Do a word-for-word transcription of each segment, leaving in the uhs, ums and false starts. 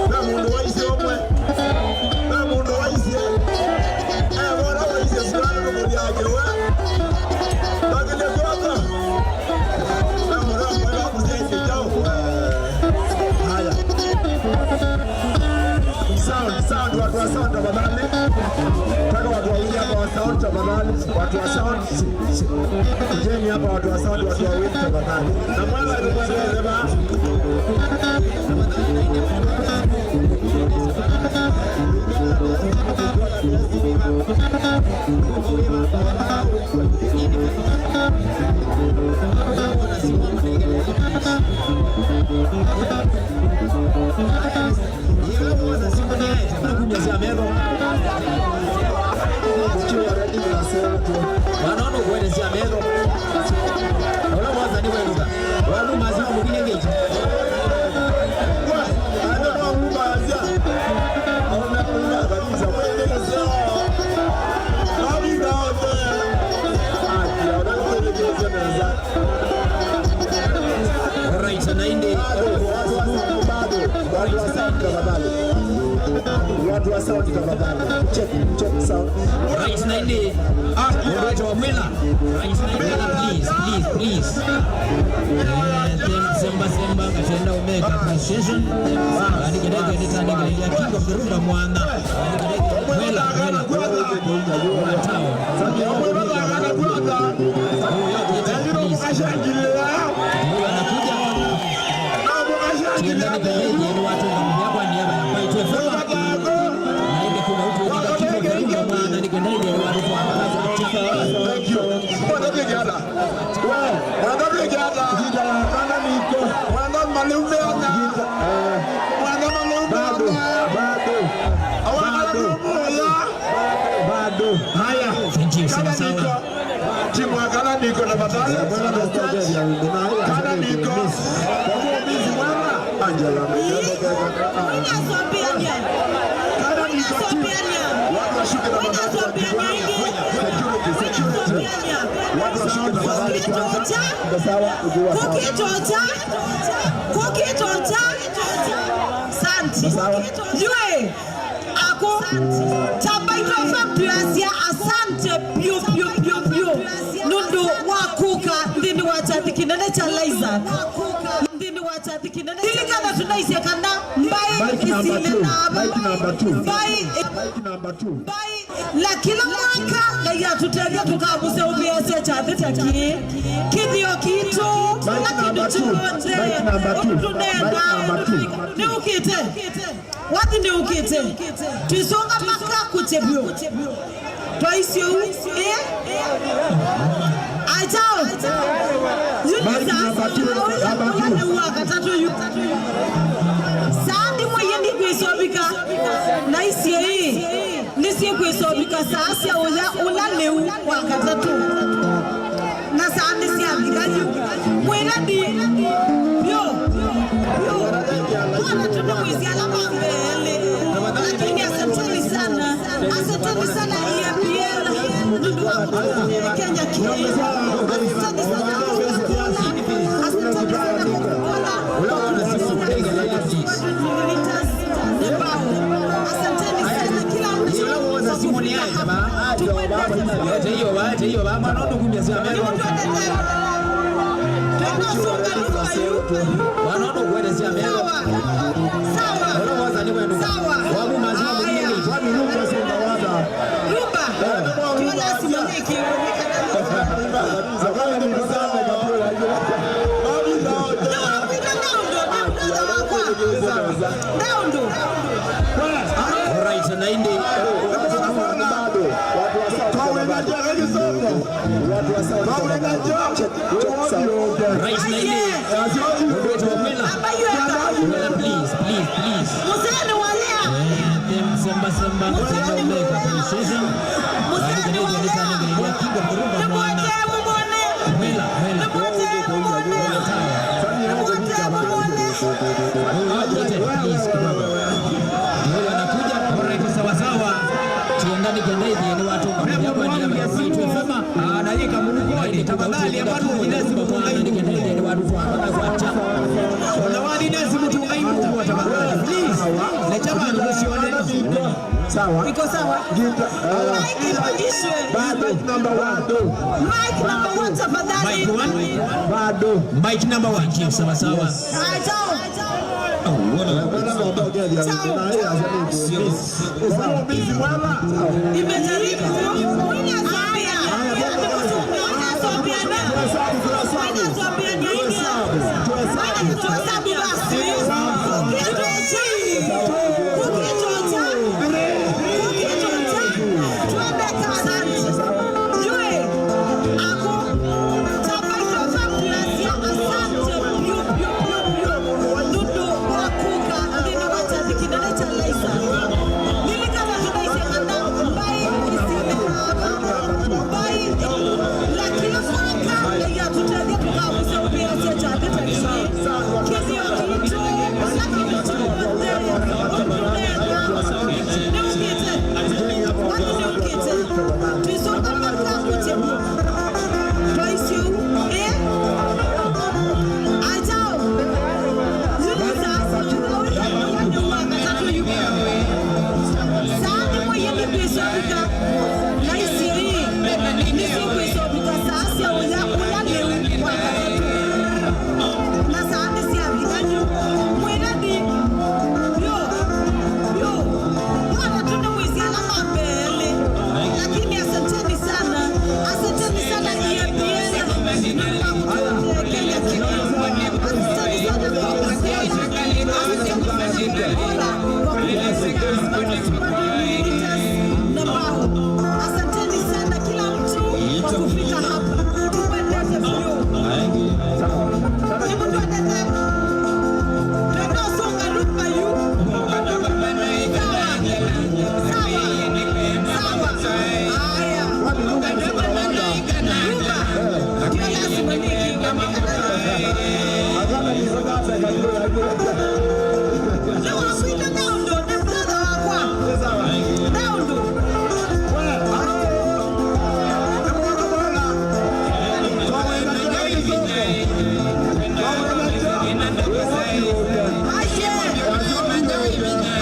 Ve mũndũ waisye ũmwe. Ve mũndũ waisye. E, wona waisye sukali nũkũthi yake we. Ndakĩlye kwaka. Ve mũndũ amwe wa kũsyaisye kyaũ. Haya. Sound, sound, watu wa sound tafadhali. Nataka watu wawili hapa wa sound tafadhali. Watu wa sound. Kujeni hapa watu wa sound, watu wawili tafadhali. Na mwana ni mwana dereva. Kumya sya metho. Mwana ũno ũkwete sya metho. Ũla mwaza nĩ wenũka. Walu mazi wa mũkinya ngĩti. Ana kwa mbaza. Ona kwa kabisa. Kwa nini sio? Kwa nini sio? Ati, ona kwa nini sio? Alright, na indi. Bado, bado, bado. Watu wa sound tafadhali. Watu wa sound tafadhali. Check, check sound. Right, na indi. Ah, mũndũ wetu wa Mwĩla. Right, na indi, please, please, please. Eh, sem-, semba, semba, katenda umeka appreciation. Andikireke, andikireke, King of the Rumba mwana. Andikireke, Mwĩla, Mwĩla. Mwĩla town. Mwĩla anakuja. Tienda nĩkĩlĩthye nĩwatũngamĩthya kwa nĩeva ya kwaitũ F M. Na ĩndĩ kuna ũtũĩka King of the Rumba mwana nĩkĩlĩthye nĩwatũtwaa. Thank you. Mwana twĩke ata? We, mwana twĩke ata? Ngita ya kana niko. Mwana maleume ana. Ngita, eh. Mwana maleume ana. Bado, bado. Awa kana niko. Bado. Haya. Thank you, sawa, sawa. Timu ya Kana Niko tafadhali. Kana Niko. Angela. Kana Niko timu. Watu washuke tafadhali. Security, security. Watu washuke tafadhali. Sawa, sawa. Kukitocha. Kukitocha. Asante. Sawa. Yue. Ako, ta Mbaitũ F M twĩasya asante vyũ, vyũ, vyũ, vyũ, nũndũ wa kũka nthĩnĩ wa kyathĩ kĩnene kya Liza. Nthĩnĩ wa kyathĩ kĩnene kya Liza. Lilikana tũnaisye kana mbaĩ ĩsinde namba. Mike number two. Mike number two. Mbaĩ, mbaĩ, na kĩla mwaka Ngai atũtethya tũkamũseũvĩasya kyathĩ ta kĩĩ. Kĩthĩo kitũ, kĩla kĩndũ kyonthe, ũndũ tũneenaa, ũndũ tũneenaa. Nĩũkĩte? Wathi nĩũkĩte. Twĩsũnga maka kũtye vyũ. Twaisye ũu. Ĩ? Aitao. Yu nĩ saa sita. Ũla nĩ wa katatũ yu. Saa ndimwe yĩ ndikwĩsovika. Naisye ĩ. Nĩsyĩkwĩsa ũvika saa sya ũya ũla lĩu wa katatũ, na saa nĩsyavika yu. Mwĩna nthĩ vyũ, vyũ, vyũ. Kwana tũnĩmwĩsĩ ala ma mbee elĩ, lakini asanteni sana, asanteni sana E A P L, nũndũ wa kũtũkũnĩkenya kĩĩ. Asanteni sana Coca-Cola, asanteni sana Coca-Cola. Asanteni sana kila mtu. Teiyo va, teiyo va, mwana ũndũ kumya sya mero. Tũnasonga nyuma yu. Mwana ũndũ kwendesya mero. Sawa. Sawa. Sawa. Wabu mazima. Aya. Rumba. Tio lazima niki. Alright, na ĩndĩ. Right, na ĩndĩ. Right, na ĩndĩ. Mũndũ wĩtawa Mwĩla. Mwĩla, please, please, please. Mũseni walea. Eh, them semba semba. Mũseni. Appreciation. Mũseni walea. King of the Rumba, mwana. Mwela, mwela. Mwela, tawa. Mwela, please, kidogo. Mwela anakuja. Alright, sawa, sawa. Tienda ni kenda hivi, ni watu. Mrembo wangu ya simu. Ah, na hii kamurukoni. Tafadhali, hapa tu Agnes Mutunga. Ni kenda hivi, ni watu. Ona wa Agnes Mutunga, tafadhali. Please. Leta bado usione. Sawa. Iko sawa? Gita, uh, Mike ipandishwe. Bado. Mic number one. Mic number one, tafadhali. Mic one. Bado. Mic number one. Chief, sawa sawa. Yes. Sawa. Oh, what a... Sawa. Sio. Sawa. Imejaribu. Haya. Haya. Tuhesabu basi. Ukitocha. Ukitocha. Ukitocha. Twende kazi. Yue. Ako. Tabaika kabla ya asante. Yu, yu, yu, yu. Nũndũ wa kũka nthĩnĩ wa kyathĩ kĩnene kya Laisa. Lilikana tũnaisye kana mbaĩ isinĩkana. Mbaĩ. Lakini mwaka Ngai atũtethya tũkavusya ũvĩasya kyathĩ ta kĩĩ. Kĩthĩo kitũ, na kĩmĩtũmũthĩ, ũtũnenga. Nĩũkĩte. Wani nĩũkĩte. Tũisũngama kwa kũtemu. Twaisye ũu. Ĩ? Aitao. Yu nĩ saa sya ũthau, yu nĩ wa katatũ yu. Saa nĩmwe yĩndĩ kwĩsovika. Na icio ii, nĩsyĩkwĩsovika saa sya ũya ũla lĩu wa katatũ. Na saa nĩsyavika yu. Mwĩna nthĩ. Yo. Yo. Mwana tu nĩmwĩsĩ ala ma mbee elĩ. Lakini asanteni sana. Asanteni sana E A P L. Nũndũ wa kũtũtetheesya Kenya kĩmwe. Asanteni sana kwa kusaidia. Asanteni sana kwa kuona. Na bao. Asanteni sana kila mtu kwa kufika hapa. Tupendeze vyoo. Hebu tuendeze. Tunaosonga nyuma yu. Sawa. Sawa. Sawa. Haya. Nyuma. Ndio lazima niki. Nĩ wakwĩta Daũndũ, nĩ brother wakwa. Daũndũ. Aye.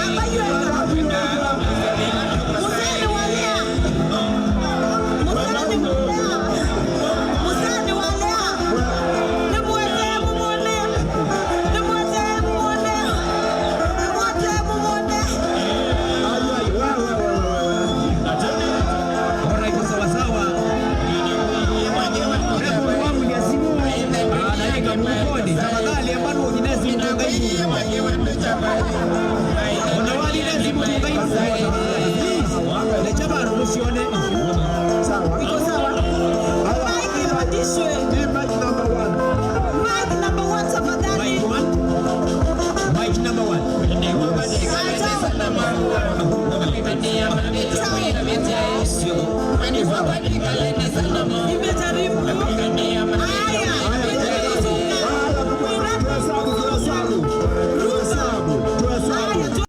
Abayueka. Mũseni walea. Mũseni mũlea. Mũseni walea. Nĩmwetee mũmone. Nĩmwetee mũmone. Nimejaribu. Haya, tuhesabu, tuhesabu, tuhesabu, tuhesabu.